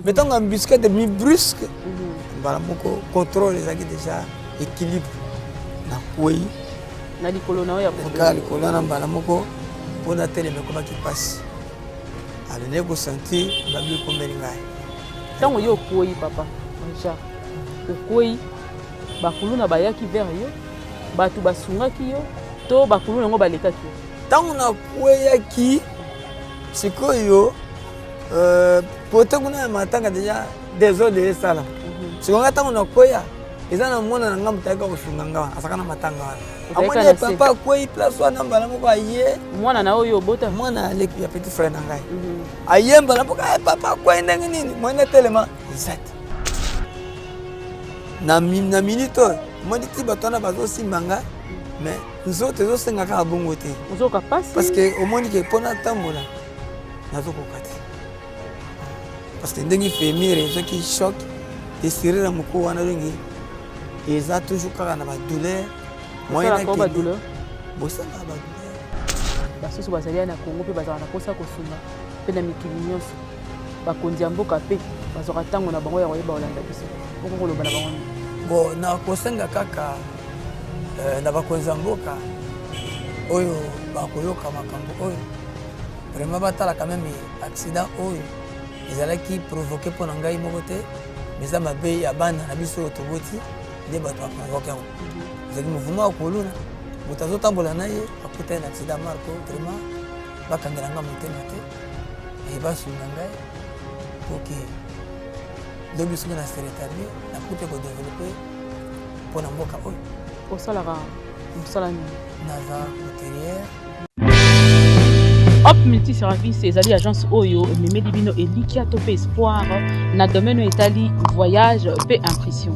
Mais ntango embuscade ebimi brusque, mbala moko contrôle ezalaki déjà équilibre, nakwei na likolo na yo ya kaka likolo wana. Mbala moko mpo natelema ekomaki mpasi. Alors naye kosentir babi ekomeli ngai. Ntango yo okwei, papa Richard, okwei, bakuluna bayaki vers yo, bato basungaki yo to bakuluna yango balekaki yo? Ntango nakweyaki sikoyo, pote kuna ya matanga déjà désordre esala. Sikoyo nga ntango nakweya, eza na mwana na nga moto ayaka kosunga nga wana, azalaka na matanga wana. Ozalaki amoni na se. Papa akwei place wana, mbala moko aye. Mwana na oyo obota? Mwana aleki ya petit frère na ngai. Aye mbala moko: "Eh, papa akwei ndenge nini?" Mwana etelema eza te na minute oyo. Omoni ti bato wana bazosimba nga, mais nzoto ezosenga kaka bongo te. Ozoyoka pasi. Parce que omoni ke mpo natambola nazokoka te, parce que ndenge fémur ezwaki choc, déchirure na moku wana, ndenge eza toujours kaka na badouleur. Osalaka o badouleur? Bosalaka badouleur. Basusu bazali na Congo mpe bazalaka na mposa kosunga, mpe na mikili nyonso, bakonzi ya mboka mpe bazwaka ntango na bango ya koyeba kolanda biso. Oko koloba na bango nini? Bon, nakosenga kaka na bakonzi ya mboka oyo bakoyoka makambo oyo, vraiment batala quand même accident oyo ezalaki provoqué mpo na ngai moko te, mais eza mabe ya bana na biso oyo toboti nde bato baprovoquer yango. Ezalaki mouvement ya koluna, moto azotambola na ye akutani na accident. Marco, vraiment bakangela nga motema te e basunga ngai po ke lobi soki na se rétablir, nakoki mpe kodévelopper mpo na mboka oyo. Osalaka mosala nini? Naza hôtelière. Hop Multiservice ezali agence oyo ememeli bino elikya to mpe espoir na domaine oyo etali voyage mpe impression.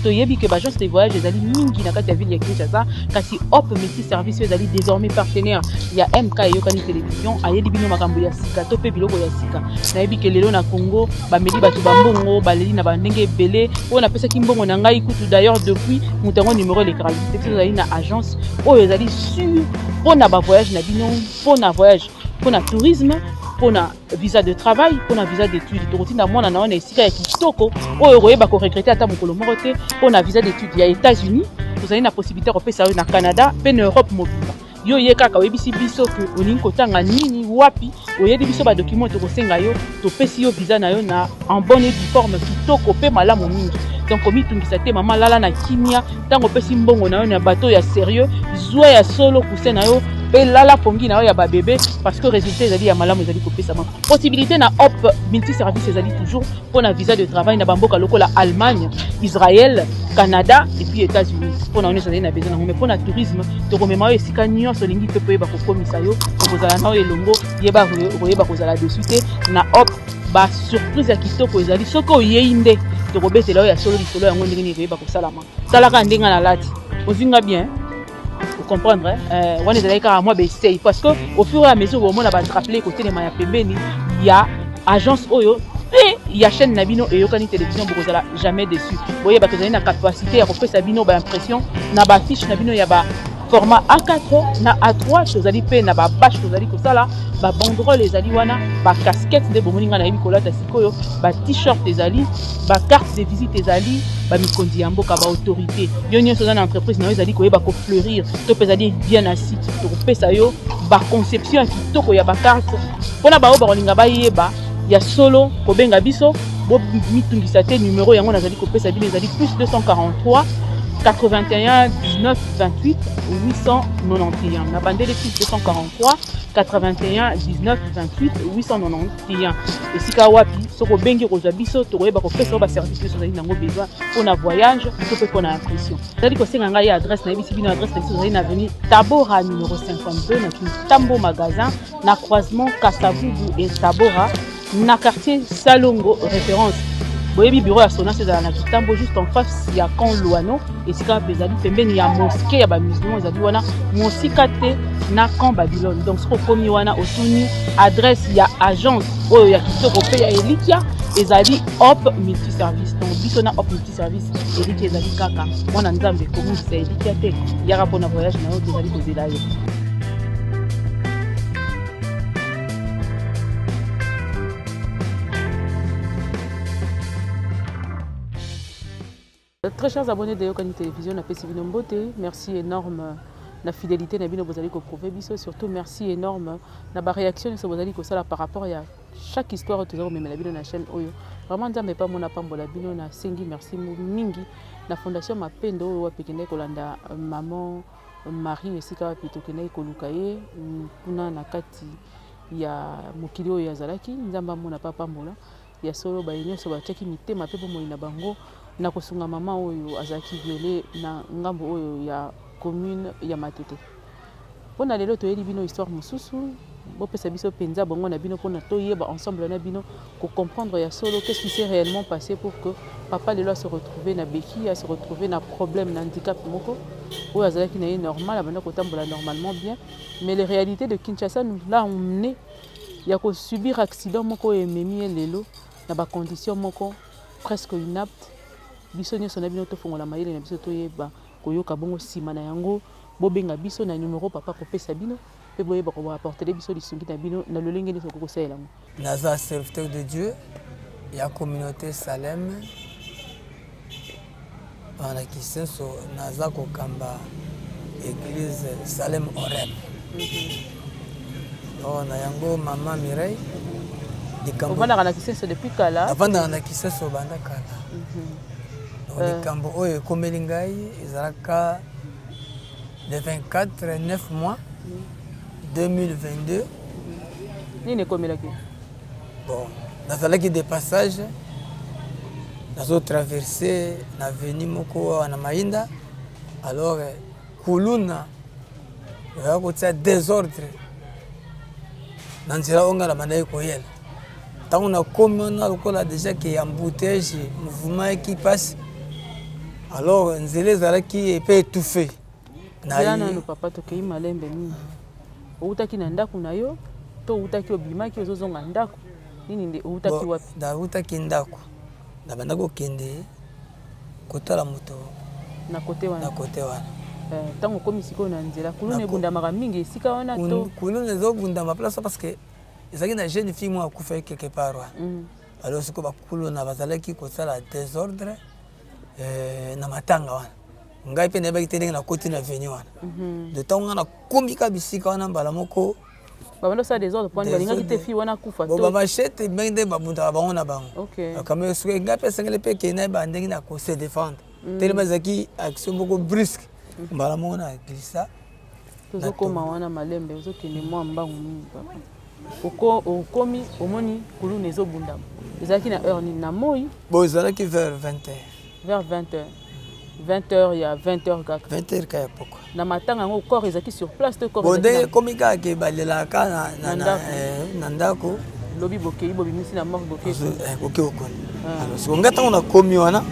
Toyebi ke baagence de voyage ezali mingi na kati ya ville ya Kinshasa, kasi Hop Multiservice oyo ezali désormais partenaire ya MK Eyokani Télévision ayeli bino makambo ya sika to mpe biloko ya sika. Nayebi ke lelo na Congo bameli bato bambongo, baleli na bandenge ebele oyo napesaki mbongo na ngai kutu. D'ailleurs, depuis moto yango numéro elekaka te. Biso tozali na agence oyo ezali sur mpo na bavoyage na bino, mpo na voyage, mpo na tourisme, mpo na visa de travail, mpo na visa d'étude. Tokotinda mwana na yo na esika ya kitoko oyo okoyeba koregretter ata mokolo moko te. Mpo na visa d'étude ya États-Unis, tozali na possibilité ya kopesa yo na Canada mpe na Europe mobimba. Yo ye kaka oyebisi biso ke olingi kotanga nini, wapi, oyebi biso badocument tokosenga yo, topesi yo visa na yo na en bonne et due forme, kitoko mpe malamu mingi. Donc komitungisa te, mama, lala na kimia. Ntango opesi mbongo na yo na bato ya sérieux, zwa ya solo coussin na yo mpe lala pongi na yo ya babebe, parce que résultat ezali ya malamu, ezali kopesama. Possibilité na Hop Multiservice ezali toujours mpona visa de travail na bamboka lokola Allemagne, Israël, Canada et puis États-Unis. Mpona wana ezali na besoin nango, mais mpona tourisme tokomema yo esika nyonso olingi mpe poyeba kokomisa yo, okozala na yo elongo. Yeba okoyeba kozala dessus te. Na Hop, basurprise ya kitoko ezali. Soki oyei nde tokobetela oyo ya solo lisolo yango ndenge nini ekoyeba kosalama. Talaka ndenge nalati, ozwi nga bien, comprendre? Wana ezalaki kaka mwa baessai, parce que au fur et à mesure bomona badrapeau kotelema ya pembeni ya agence oyo mpe ya chaîne na bino Eyokani Télévision, bokozala jamais déçu. Boyeba tozali na capacité ya kopesa bino baimpression na bafiche na bino ya ba format A4 na A3. Tozali mpe na babâche, tozali kosala babanderole, ezali wana bacasquette nde bomoni ngai nayebi kolata sikoyo, ba-t-shirt ezali, bacarte de visite ezali. Bamikonzi ya mboka, baautorité, yo nyonso oza na entreprise na yo ezali koyeba kofleurir to mpe ezali bien assis, tokopesa yo baconception ya kitoko ya bacarte. Mpona baoyo bakolinga bayeba ya solo, kobenga biso, bomitungisa te. Numero yango nazali kopesa bino ezali plus 243 81 19 28 891. Na bandele, plus 243 81 19 28 891. Esika wapi soki obengi okozwa biso, tokoyeba kopesa yo baservice nyonso ozali nango besoin mpona voyage to mpe mpona impression. Ezali kosenga ngai adresse, nayebisi bino adresse na biso ezali na avenue Tabora numéro 52, na Kintambo magasin, na croisement Kasavubu et Tabora, na quartier Salongo référence. Boyebi bureau ya Sonas ezala na Kitambo, juste en face ya camp Luano, esika mpe ezali pembeni ya mosquée ya bamusulman, ezali wana mosika te na camp Babylone. Donc soki okomi wana, otuni adresse ya agence oyo ya kitoko mpe ya elikia, ezali Hop Multiservice. Donc biso na Hop Multiservice, elikia ezali kaka. Mwana Nzambe, komungisa elikia te, yaka mpona voyage na yo, tozali kozela yo. Très chers abonnés de Yokani Télévision, napesi bino mbote. Merci énorme na fidélité na bino bozali koprouver biso. Surtout merci énorme na baréaction nyonso bozali kosala par rapport ya chaque histoire oyo toza komemela bino na chaîne oyo. Vraiment, Nzambe epa mona pambola bino. Nasengi merci mingi na Fondation Mapendo oyo wapi ekendaki kolanda maman Marie esika wapi tokendaki koluka ye kuna na kati ya mokili oyo azalaki. Nzambe amona pa pambola ya solo baye nyonso batiaki mitema mpe bomoi na bango na kosunga mama oyo azalaki violée na ngambo oyo ya commune ya Matete. Mpona lelo, toyeli bino histoire mosusu. Bopesa biso mpenza bongo na bino mpona toyeba ensemble na bino kocomprendre ya solo qu'est-ce qui s'est réellement passé pour que papa lelo ase retrouver na béquille, ase retrouver na problème na handicap moko oyo azalaki na ye normal, abanda kotambola normalement bien. Mais les réalités de Kinshasa nous l'a emmené ya kosubir accident moko oyo ememi ye lelo na bacondition moko presque inapte. Biso nyonso na bino tofongola mayele na biso, toyeba koyoka bongo. Nsima na yango, bobenga biso na numero papa kopesa bino mpe boyeba koapporter biso lisungi na bino na lolenge nyonso okoki kosalela yango. Naza serviteur de Dieu ya communauté Salem na Kisenso. Naza kokamba église Salem Oreb. Donc na yango, mama Mireille, likambo Ovandaka na Kisenso depuis kala? Navandaka na Kisenso banda kala. Donc likambo oyo ekomeli ngai ezalaka le 24 9 mois 2022. Nini ekomelaki? Bon, nazalaki de passage, nazotraverse na avenue moko awa na Mayinda. Alors kuluna oyaka kotia désordre na nzela oyo ngai nabandaki koyela. Ntango nakomi wana, lokola déjà ke embouteillage, mouvement eki mpasi, alors nzela ezalaki epe étouffé. Nzela nano, papa, tokei malembe mingi. Outaki na ndako na yo to outaki, obimaki, ozozonga ndako? Nini nde outaki wapi? Nautaki ndako, nabanda kokende kotala moto. Na kote wana? Na kote wana. Ntango okomi sikoyo na nzela, kuluna ebundamaka mingi esika wana to? Kuluna ezobundama place parce que ezalaki na jeune fille moko akufaki quelque part wana. Alors sikoyo bakuluna bazalaki kosala désordre na matanga wana. Ngai mpe nayebaki te ndenge nakoti na avenue wana. De ntango ngai nakomi ka bisika wana, mbala moko Babanda osala désordre po balingaki te fille wana akufa? Bon, bamachete ndenge nde babundaka bango na bango. Kame soki ngai mpe esengeli mpe kende nayeba ndenge na kose défendre, telema ezalaki action moko brusque, mbala moko na glissa. Tozokóma wana malembe, ozokende mwa mbangu mingi, papa. Okomi, omoni kuluna ezobundama. Ezalaki na heure nini na moi? Bon, ezalaki vers 20 heures. Vers 20 heures, 20 heures ya 20 heures kaka? 20 heures ka ya pokwa. Na matanga yango, corps ezalaki sur place to corps? Bon, ndenge ekomi kaka ke balelaka na ndako. Lobi bokei, bobimisi na morgue, bokei? Boke okoni. Alors siko ngai ntango nakomi wana,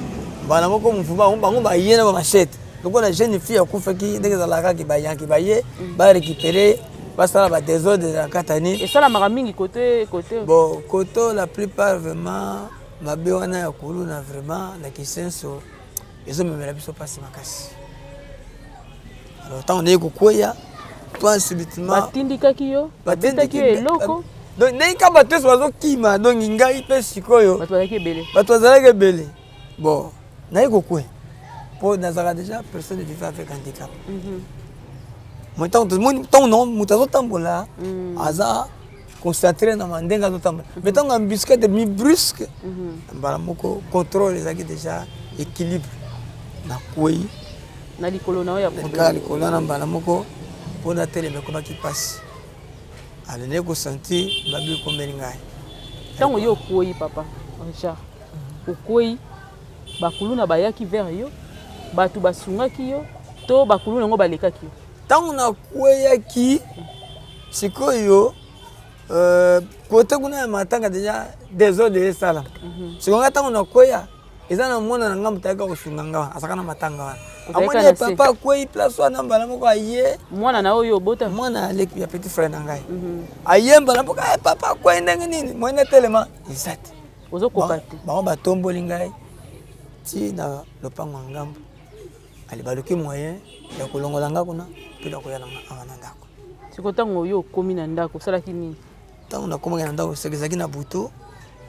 mbala moko mouvement, bango baye na bamachete. Lokola jeune fille akufaki, ndenge ezalaka kaka, bayanki baye barécupérer, basala badésordre na katani. Esalamaka mingi kote kote? Bon, koto la plupart vraiment mabe wana ya kuluna vraiment na Kisenso ezomemela biso mpasi makasi. Alors ntango naye kokweya toi, subitement Batindikaki yo, babetaki yo eloko? Donc ndenge ka bato nyonso bazokima, donc ngai mpe sikoyo Bato bazalaki ebele? Bato bazalaki ebele. Bon, naye kokweya mpo nazalaka déjà personne vivant avec handicap. Mo ntango moto azotambola, aza concentré na ndenge azotambola, mais ntango embuscade mi brusque, mbala moko contrôle ezalaki déjà équilibre, nakwei. Na likolo na yo ya Kaka likolo wana, mbala moko mpo natelema ekomaki mpasi. Ale naye kosentir mabe ekomeli ngai. Ntango yo okwei, papa Richard, okwei, bakuluna bayaki vers yo, bato basungaki yo to bakuluna yango balekaki yo? Ntango nakweyaki sikoyo, kote kuna ya matanga déjà désordre esala. Sikoyo ngai ntango nakweya, eza na mwana na ngai moto ayaka kosunga nga wana, azalaka na matanga wana. Amoni papa akwei place wana, mbala moko aye. Mwana na oyo obota? Mwana aleki ya petit frère na ngai. Aye mbala moko: "Papa akwei ndenge nini?" Moyena telema eza te. Ozokoka te. Bango batomboli ngai ti na lopango ya ngambo. Ale baluki moyen ya kolongola nga kuna mpe na koya nanga awa na ndako. Siko ntango oyo okomi na ndako, osalaki nini? Ntango nakomaki na ndako, soki ezalaki na butu,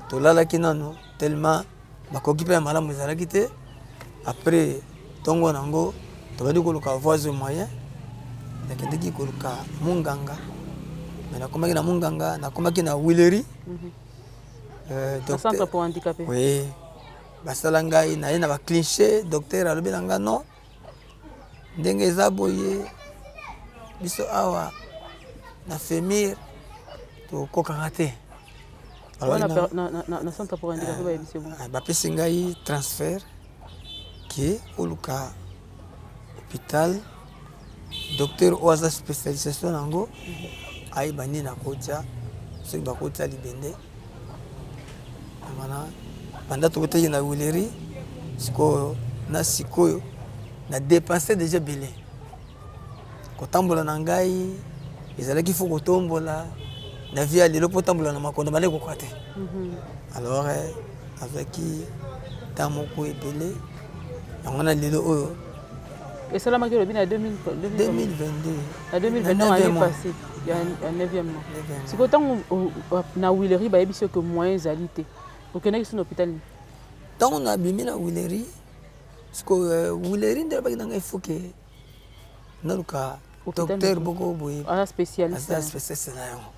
tolalaki nano tellement bakoki mpe ya malamu ezalaki te. Après ntongo nango tobandi koluka voies et moyens. Nakendeki koluka munganga, mais nakomaki na munganga, nakomaki na Huilerie. Na centre pour handicapé. Oui, basala ngai naye na bacliché. Docteur alobi na nga: non, ndenge eza boye, biso awa na fémur tokokanga te. Na centre pour handicapé bayebisi bon? Bapesi ngai transfert ke oluka hôpital, docteur oyo aza spécialisation nango ayeba nini akotia, soki bakotia libende wana. Banda tokotaki na Huilerie, sikoyo na sikoyo na dépense déjà ebele. Kotambola na ngai ezalaki fo kotombola na vie ya lelo, mpo tambola na makondo bande kokoka te. Alors azwaki ntango moko ebele yango na lelo oyo. Esalamaki olobi na 2022. Na 2022, année passée, ya 9e mois. Sikoyo ntango na Huilerie bayebisi yo ke moyen ezali te, okendaki so na hôpital nini? Ntango nabimi na Huilerie, sikoyo Huilerie nde alobaki na ngai faut que naluka docteur moko boye. Aza spécialiste. Aza spécialiste na yango.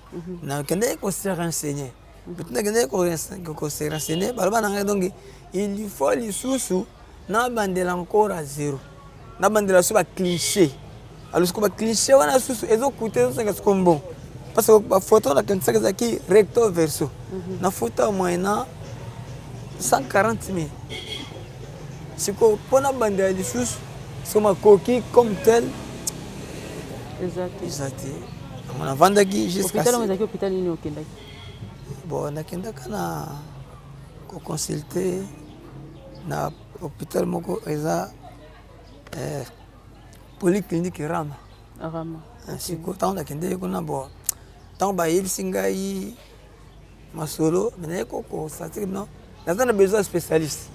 Nakendaki kose renseigner, peut nakendaki kose renseigner, baloba na ngai donc il faut lisusu nabandela encore à zéro, nabandela so bacliché. Alors siko bacliché wana susu ezokute, ezosenga siko mbongo, parce que bafoto nakanisaka ezalaki recto verso na foto ya moyena 140 000. Siko mpo nabandela lisusu, siko makoki comme tel eza te. Eza te. Yango navandaki jusqu'à Hôpital yango ezalaki hôpital nini okendaki? Bon, nakendaka na koconsulte na hôpital moko eza polyclinique Rama. Rama. Sikoyo ntango nakendeki kuna, bon, ntango bayebisi ngai masolo, me naye koconstater non, naza na besoin ya spécialiste,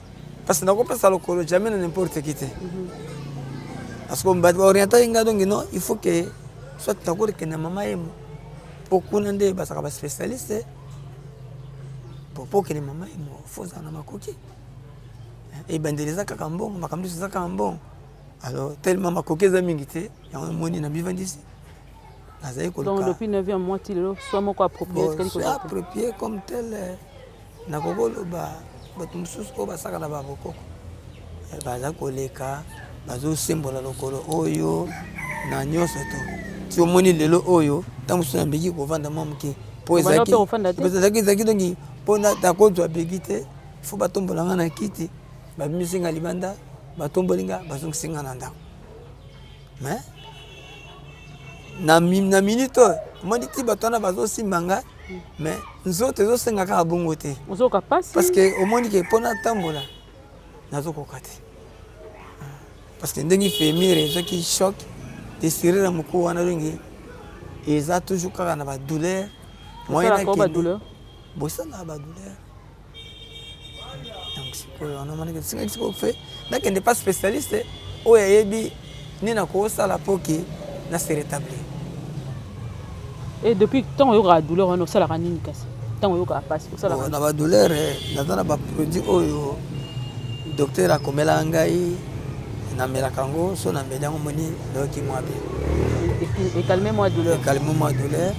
parce que nakopesa lokolo jamais na n'importe qui te, parce que bato baorientaki ngai donc non, il faut que soit nakokende Mama Yemo, mpo kuna nde bazalaka baspécialiste. Po okende Mama Yemo, fo ozala na makoki. Ebandeli eza kaka mbongo, makambo nyonso eza kaka mbongo. Alors tellement makoki eza mingi te, yango emoni na mivandisi nazali koluka. Donc depuis 9e mois ti lelo, soin moko approprié? Bon, soin approprié comme tel, nakoki koloba bato mosusu oyo basaka na babokoko baza koleka, bazosembola lokolo oyo na nyonso to ti omoni lelo oyo. Ntango mosusu nabeki kovanda mwa moke, mpo ezalaki donc mpo nakozwa beki te, fo batombola nga na kiti, babimisi nga libanda, batomboli nga, bazongisi nga na ndako. Mais na minute oyo omoni ti bato wana bazosimba nga, mais nzoto ezosenga kaka bongo te. Ozoyoka pasi. Parce que omoni ke mpo natambola nazokoka te, parce que ndenge fémur ezwaki choc, déchirure na mokuwa wana, ndenge eza toujours kaka na badouleur. Badouleur. Bosalaka badouleur. Donc sikoyo wana omonaki singaki sikoyo fe nakende pa spécialiste oyo ayebi nini nakosala mpo ke na se rétablir. Et depuis ntango oyokaka douleur wana, osalaka nini? Kasi ntango oyokaka mpasi, osalaka? Na badouleur, naza na baproduit oyo docteur akomelaka ngai, namelaka yango. So nameli yango, moni nayoki mwa bien. Ecalme mwa douleur. Ecalme mwa douleur.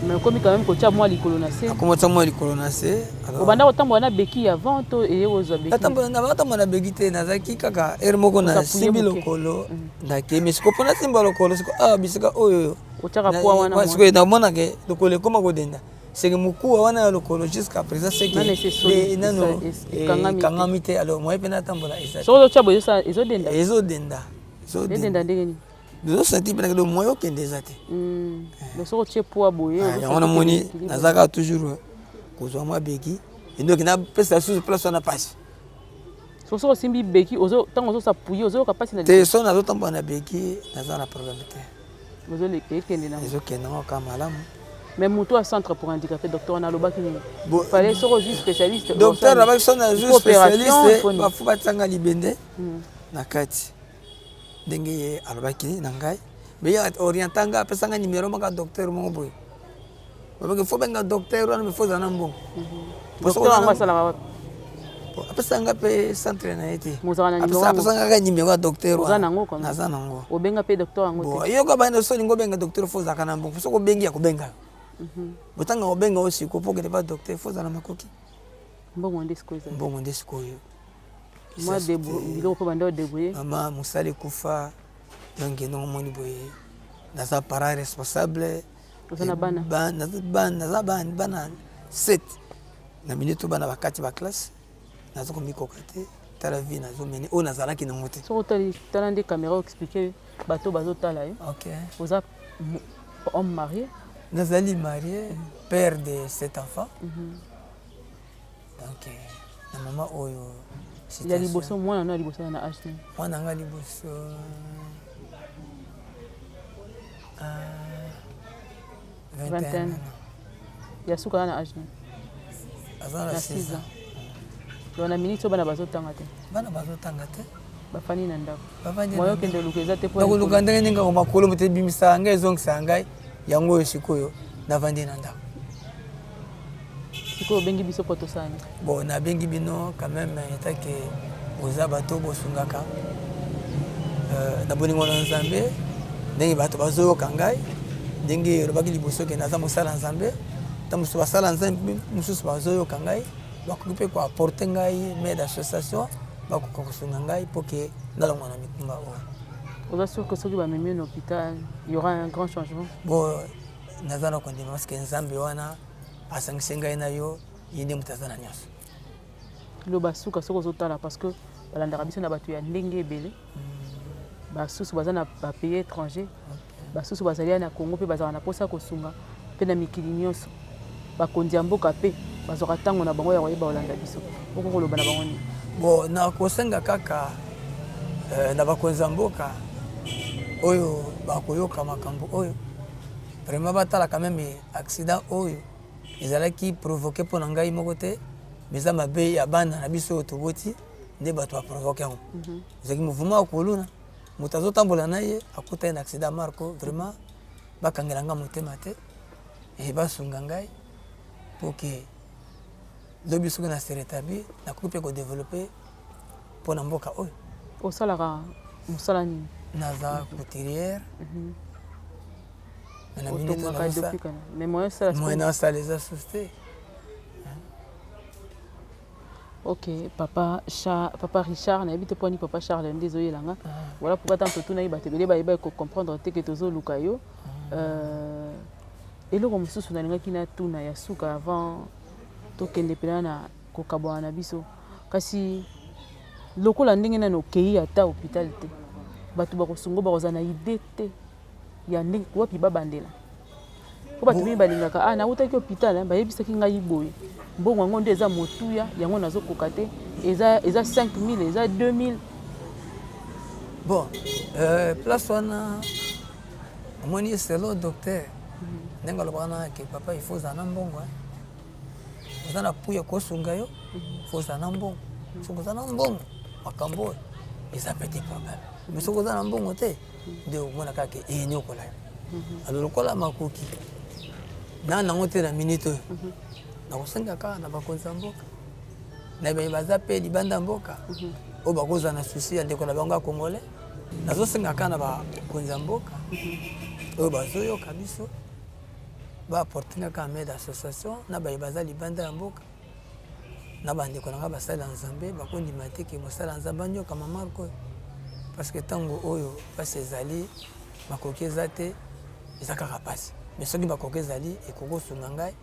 Mais okomi quand même kotia mwa likolo na se? Akoma tia mwa likolo na se. Obanda kotambola na béquille avant to eye kozwa béquille? Natambola na béquille te, nazalaki kaka heure moko nasimbi lokolo, nakemi. Siko mpo nasimba lokolo, siko awa bisika oyo otiaka poids wana. Sikoyo namonaka lokolo ekoma kodenda, seke mokuwa wana ya lokolo jusqu'à présent seke nano ekangami te. Alors moye mpe natambola eza. Soki ozotia boye, ezodenda? Ezodenda. Ezodenda ndenge nini? Ozosentir mpenaka do moye okende eza te. Donc soki otie poids boye? Yango namoni naza kaka toujours kozwa mwa béquille, endoki napesa susu place wana pasi. Soki osimbi béquille, ntango ozos'appuyer, ozoyoka mpasi na Te, so nazotambola na béquille, naza na problème te. Ekende nango. Ezokende nango kaka malamu. Mais moto ya centre pour handicapé, docteur wana alobaki nini? Fallait soki ozwi spécialiste? Docteur alobaki so nazwi spécialiste, bafu batianga libende na kati, ndenge ye alobaki na ngai. Me ye orienta ngai, apesa ngai numéro moko ya docteur moko boye. Babaki fo benga docteur wana, me fo ozala na mbongo. Docteur yango asalaka wapi? Apesa nga mpe centre na ye te. Mozala na numéro? Apesa nga kaka numéro ya docteur. Oza nango? Naza nango. Obenga mpe docteur yango te? Yoka, bana so olingi obenga docteur, faut ozalaka na mbongo. Soki obengi, ya kobenga yo, botanga kobenga oyo sikoyo mpo okende pa docteur, faut ozala na makoki. Mbongo nde sikoyo ezali? Mbongo nde sikoyo. Mwa biloko mpo banda odébrouille. Mama, mosala ekufa. Donc ndongo omoni boye, naza parent responsable. Oza na bana? Naza bana 7 na minute oyo, bana bakati baclasse. Naza komikoka te. Tala vie nazomene oyo, nazalaki nango te. Soki otali, tala nde caméra, oexplique bato bazotala yo. Oza homme marié? Nazali marié, père de sept enfants. Donc na mama oyo. Ya liboso, mwana no ya liboso na age nini? Mwana nga liboso, 21. Ya suka na age nini? Aza na 6 ans. Donc na minute oyo bana bazotanga te? Bana bazotanga te. Bafandi na ndako. Moyo okende oluka eza te? Nakoluka ndenge ndenge makolo moto ebimisaka ngai, ezongisaka ngai. Yango oyo sikoyo navandi na ndako. Sikoyo obengi biso mpo tosala nini? Bon, nabengi bino quand même etake boza bato bosungaka na bolingo na Nzambe. Ndenge bato bazoyoka ngai, ndenge elobaki liboso ke naza mosala Nzambe, ta mosusu basala Nzambe mosusu bazoyoka ngai, bakoki mpe koapporter ngai main d'association, bakoka kosunga ngai mpo ke nalongwa na mikumba oyo. Oza sûr que soki bamemi na hôpital, il y aura un grand changement? Bon, naza na kondima, parce que Nzambe wana asangisi ngai na yo, ye nde moto aza na nyonso. Loba suka, soki ozotala, parce que balandaka biso na bato ya ndenge ebele. Basusu baza na bapays étranger, basusu bazali na Congo mpe bazalaka na mposa kosunga. Mpe na mikili nyonso, bakonzi ya mboka mpe bazwaka ntango na bango ya koyeba kolanda biso. Oko koloba na bango nini? Bon, nakosenga kaka na bakonzi ya mboka oyo bakoyoka makambo oyo, vraiment batala quand même accident oyo ezalaki provoqué mpo na ngai moko te, mais eza mabe ya bana na biso oyo toboti nde bato baprovoquer yango. Ezalaki mouvement ya koluna, moto azotambola na ye akuta ye na accident. Marco, vraiment bakangela nga motema te e basunga ngai mpo ke lobi soki na se rétablir, nakoki mpe kodévelopper mpo na mboka oyo. Osalaka mosala nini? Naza couturière. Na minute mais moyen osala? Moyen nasala eza susu te. Ok, papa, papa Richard, nayebi te mponi papa Charles nde ezoyelanga. Voilà pourquoi tant totunaki bato ebele, bayeba kocomprendre te ke tozoluka yo. Eloko mosusu nalingaki natuna ya suka avant tokende mpena na kokabwana na biso, kasi lokola ndenge nani okei ata hôpital te, bato bakosunga, bakozala na idée te ya ndenge wapi babandela, po bato mingi balingaka: "Ah, nautaki hôpital, bayebisaki ngai boye, mbongo yango nde eza motuya, yango nazokoka te, eza 5000, eza 2000." Bon, place wana omoni, selon docteur ndenge alobaka na ke: "Papa, il faut ozala na mbongo. Oza na puya kosunga yo, faut ozala na mbongo. Soki oza na mbongo, makambo oyo eza petit problème. Mais soki oza na mbongo te, nde okomona kaka enyokola yo." Alors lokola makoki na nango te na minute oyo, nakosenga kaka na bakonzi ya mboka na baye baza mpe libanda mboka oyo bakozala na souci ya ndeko na bango ya congolais. Nazosenga kaka na bakonzi ya mboka oyo bazoyoka biso, baapporter nga kaka main d'association na baye baza libanda ya mboka, na bandeko na ngai basali ya Nzambe bakondima te ke mosala ya Nzambe anyokama marke oyo, parce que ntango oyo mpasi ezali, makoki eza te, eza kaka mpasi. Mais soki makoki ezali, ekoki kosunga ngai,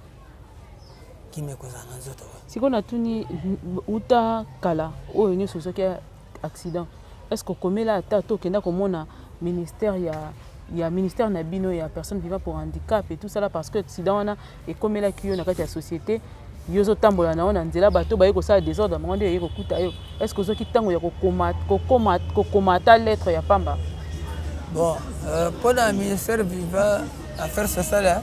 kimia ekozala na nzoto oyo. Sikoyo natuni, uta kala oyo nyonso ozwaki accident, est ce que okomela ata to okenda komona ministère ya ministère na bino ya personne vivant pour handicap et tout ça là? Parce que accident wana ekomelaki yo na kati ya société, yo ozotambola na yo na nzela, bato baye kosala désordre bango nde eye kokuta yo. Est ce que ozwaki ntango ya kokoma ata lettre ya pamba? Bon, mpona ministère viva affaire sociale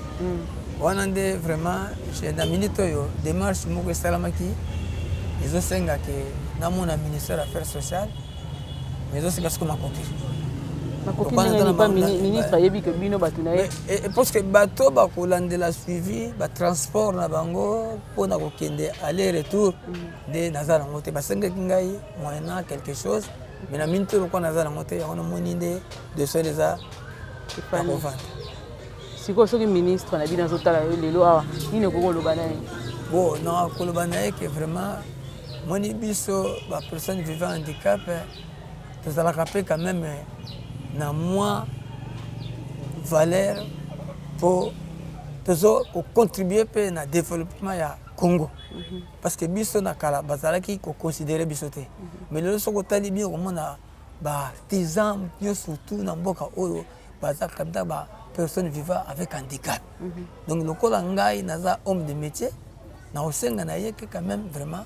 wana nde vraiment na minute oyo démarche moko esalamaki, ezosenga ke namona ministère affaire sociale, mais ezosenga siko makoki. Nakoki ndenge nini pa ministre ayebi ke bino bato na ye? Parce que bato bakolandela suivi batransport na bango mpona kokende aller retour nde naza nango te. Basengaki ngai moyennant quelque chose, mais na minute lokola naza nango te, yango namoni nde dossier eza ya kovanda. Sikoyo soki ministre na bino azotala yo lelo awa, nini okoki koloba na ye? Bon, na koloba na ye ke vraiment moni biso bapersone vivant handicap tozalaka mpe quand même na mwa valeur, mpo tozo kocontribue mpe na développement ya Congo, parce que biso na kala bazalaki koconsidere biso te. Mais lelo soki otali bien, okomona baartisan nyonso surtout na mboka oyo baza kabisa bapersone vivant avec handicap. Donc lokola ngai naza homme de métier, nakosenga na ye ke quand même vraiment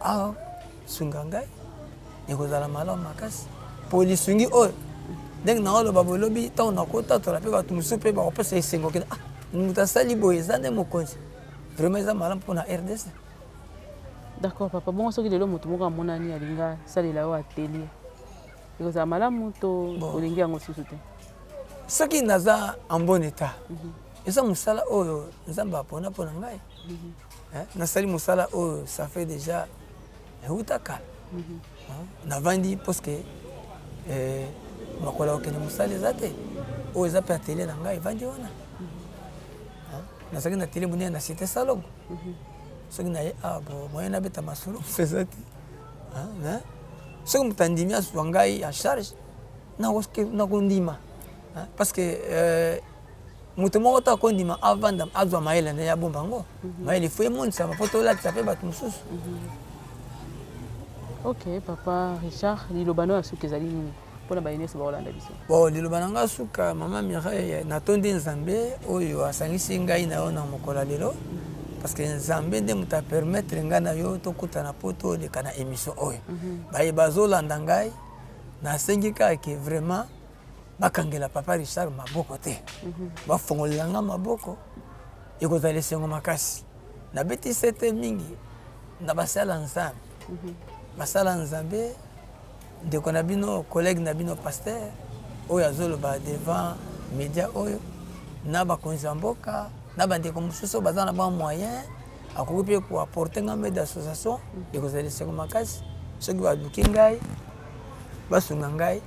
asunga ngai, ekozala malamu makasi, po lisungi oyo ndenge naoloba bolobi, ntango nakotatola mpe bato mosusu mpe bakopesa esengo kende: "Ah, moto asali boye eza nde mokonzi." Vraiment eza malamu mpona RDC. D'accord papa. Bongo soki lelo moto moko amonani alinga salela yo atelier, ekozala malamu to olingi yango susu te? Soki naza en bon état, eza mosala oyo Nzambe apona mpo na ngai. Nasali mosala oyo, ça fait déjà euta kala. Navandi parce que makolo ya kokende mosala eza te. Oyo eza mpe atelier na ngai evandi wana. Nazalaki na atelier monene na Cité Salongo. Soki naye awa, bo moyen nabeta masolo eza te. Soki moto andimi azwa ngai en charge, nakondima, parce que moto moko to akondima avanda azwa mayele na ye, abomba yango. Mayele ifo emonisama mpo tolatisa mpe bato mosusu. Ok papa Richard, liloba no ya suka ezali nini mpona baye nyonso bakolanda biso? Bon, liloba na nga suka, mama Mireille, natondi Nzambe oyo asangisi ngai na yo na mokolo ya lelo, parce que Nzambe nde moto apermettre ngai na yo tokutana mpo toleka na émission oyo. Baye bazolanda ngai, nasengi kaka ke vraiment bakangela papa Richard maboko te, bafongolela nga maboko, ekozala esengo makasi. Nabeti sete mingi na basala Nzambe, basala Nzambe, ndeko na bino, collègue na bino, pasteur oyo azoloba devant média oyo, na bakonzi ya mboka, na bandeko mosusu oyo baza na ba moyen, akoki mpe koapporte nga aide d'association, ekozala esengo makasi. Soki baluki ngai, basunga ngai.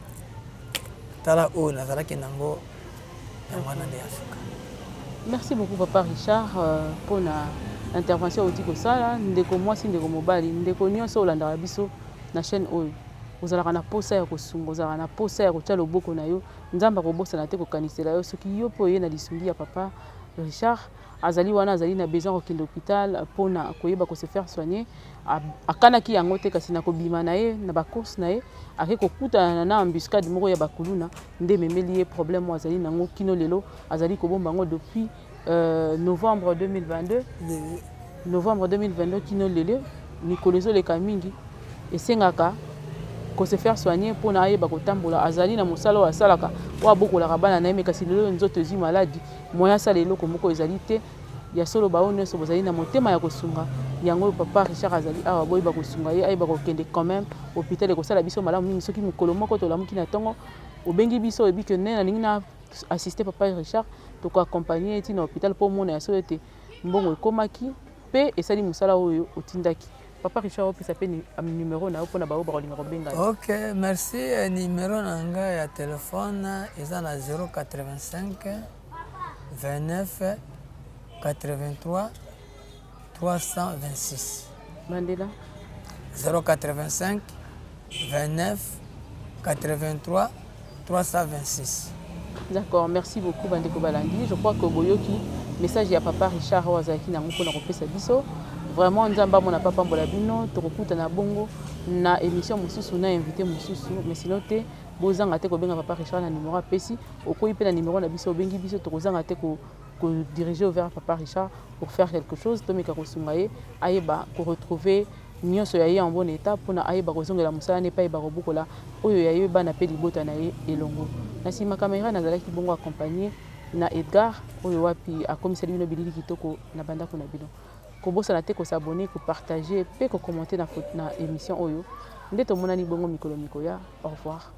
Tala oyo nazalaki nango, yango wana nde ya suka. Merci beaucoup papa Richard mpona intervention outi kosala. Ndeko mwasi, ndeko mobali, ndeko nyonso olandaka biso na chaîne oyo, ozalaka na posa ya kosunga, ozalaka na posa ya kotia loboko na yo, Nzambe akobosana te kokanisela yo soki yo mpe oye na lisungi ya papa Richard. Azali wana, azali na besoin kokende hôpital mpona koyeba kose faire soigner. Akanaki yango te, kasi na kobima na ye na bacourse na ye, ake kokutana na embuscade moko ya bakuluna nde ememeli ye problème oyo azali nango kino lelo. Azali kobomba yango depuis novembre 2022, novembre 2022 kino lelo. Mikolo ezoleka mingi, esengaka kose faire soigner mpona ayeba kotambola. Azali na mosala oyo asalaka, oyo abokolaka bana na ye, mais kasi lelo nzoto ezwi maladi, moyen asala eloko moko ezali te. Ya solo, baoyo nyonso bozali na motema ya kosunga, yango oyo papa Richard azali awa, boyeba kosunga ye ayeba kokende quand même hôpital. Ekosala biso malamu mingi soki mokolo moko tolamuki na ntongo, obengi biso, oyebi ke nde nalingi na assiste papa Richard, tokoaccompagne ye ntina hôpital mpo omona ya solo ete mbongo ekomaki mpe esali mosala oyo otindaki. Papa Richard, opesa mpe numero na yo mpona baoyo bakolinga kobenga yo. Ok, merci. Numero na ngai ya telefone eza na 085 29 83 326. Bandela. 085 29 83 326. D'accord, merci beaucoup bandeko balandi. Je crois que boyoki message ya papa Richard oyo azalaki nango mpona kopesa biso. Vraiment Nzambe amona papa mbola bino. Tokokutana bongo na émission mosusu, na invité mosusu, mais sinon te, bozanga te kobenga papa Richard na numéro apesi. Okoyi mpe na numéro na biso, obengi biso, tokozanga te ko kodiriger vers papa Richard pour faire quelque chose. Tomeka kosunga ye ayeba koretrouver nyonso ya ye en bon état, mpona ayeba kozongela mosala ne mpe ayeba kobokola oyo ya ye bana mpe libota na ye elongo. Na nsima kamera nazalaki bongo accompagné na Edgar, oyo wapi akomiseli bino bilili kitoko na bandako na bino. Kobosana te kos'abonner, kopartage mpe kocommenter na émission oyo. Nde tomonani bongo mikolo mikoya. Au revoir.